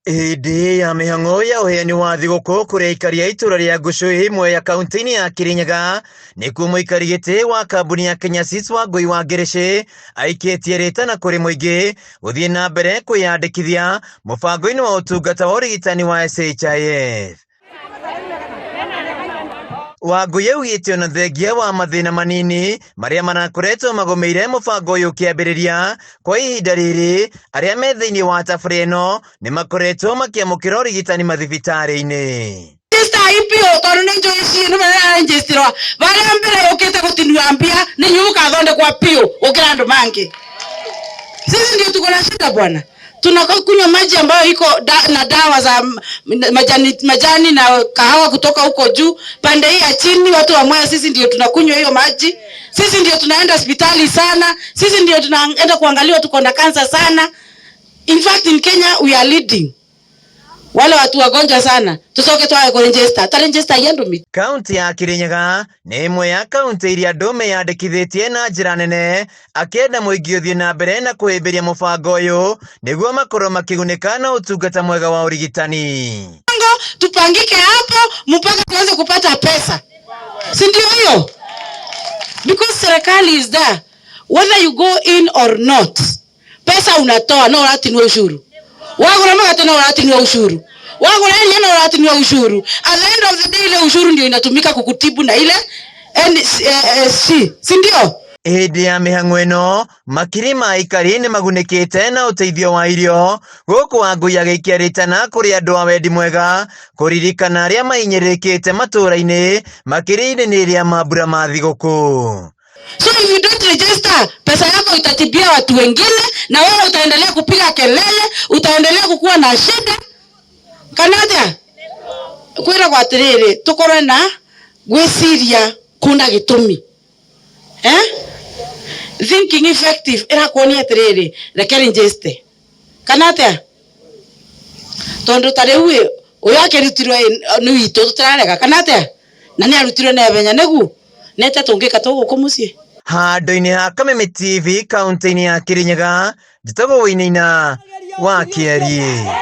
Hĩndĩ ya mĩhang'o ya ũheani wa thigũkũ kũrĩ aikari a itũra rĩa Ngũcũĩ Mwea kaunti-inĩ ya Kĩrĩnyaga nĩkuo mũikari gĩtĩ wa kambuni ya Kenya Seeds Wangũi wa Ngĩrĩcĩ aikĩtie rĩtana kũrĩ mũingĩ gũthiĩ na mbere kwĩyandĩkithia mũbango-inĩ wa ũtungata wa ũrigitani wa SHIF. Wangũi augĩte ona thengia wa mathĩna manini marĩa marakoretwo magũmĩire mũbango ũyũ ũkĩambĩrĩria, kwa ihinda rĩrĩ arĩa me thĩinĩ wa tabarĩra ĩno nĩ makoretwo makĩamũkĩra ũrigitani mathibitarĩ-inĩ. Register IPO tondu nĩ njũĩ ciĩ nĩ mararejistirwa barĩa mbere yũkĩte gũtinua mbia nĩ inyuĩ mũkathondekwa biũ gũkĩra andũ mangĩ. Sisi ndio tuko na shida bwana, tunakunywa maji ambayo iko da, na dawa za majani, majani na kahawa kutoka huko juu. Pande hii ya chini watu wa Mwea, sisi ndio tunakunywa hiyo maji. Sisi ndio tunaenda hospitali sana, sisi ndio tunaenda kuangaliwa tuko na kansa sana. In fact in Kenya we are leading wale watu wagonjwa sana tucoke twage kuregister taregister yandu mi. Kaunti ya Kirinyaga nĩ ĩmwe ya kaunti iria andũ meyandĩkithĩtie na njĩra nene, akĩenda mũingĩ ũthiĩ na mbere na kũhĩmbĩria mũbango ũyũ nĩguo makorwo makĩgunĩka na ũtungata mwega wa ũrigitani. Tupangike hapo mpaka tuanze kupata pesa, si ndio hiyo? Because serikali is there whether you go in or not. Pesa unatoa no uratinwo ushuru, wagura magate no uratinwo ushuru, wagura iria no uratinwo ushuru. At the end of the day ile ushuru ndio inatumika kukutibu na ile NSC, si ndio? Hĩndĩ ya mĩhang'o ĩno makiri ma aikari nĩ magunĩkĩte na ũteithio wa irio gũkũ Wangũi agĩikia rĩtana kũrĩ andũ a wendi mwega kũririkana arĩa mahinyĩrĩrĩkĩte matũũra-inĩ makĩria-inĩ nĩ rĩa mambura ma thigũkũ. So if you don't register, pesa yako itatibia watu wengine na wewe utaendelea kupiga kelele, utaendelea kukuwa na shida. Kana atia? Kwiragwo atiriri, tukorwe na gwiciria kuna gitumi. Thinking effective irakuonia atiriri, reke register. Kana atia? Tondu ta riu uyu akirutirwo ni witu tutirarega kana atia? Na ni arutirwo na ihenya nĩguo nete tũngĩka tũgũkũ mũciĩ. Handũ-inĩ ha Kameme TV kaunti-inĩ ya Kirinyaga, njĩtagwo Wainaina wa Kĩariĩ.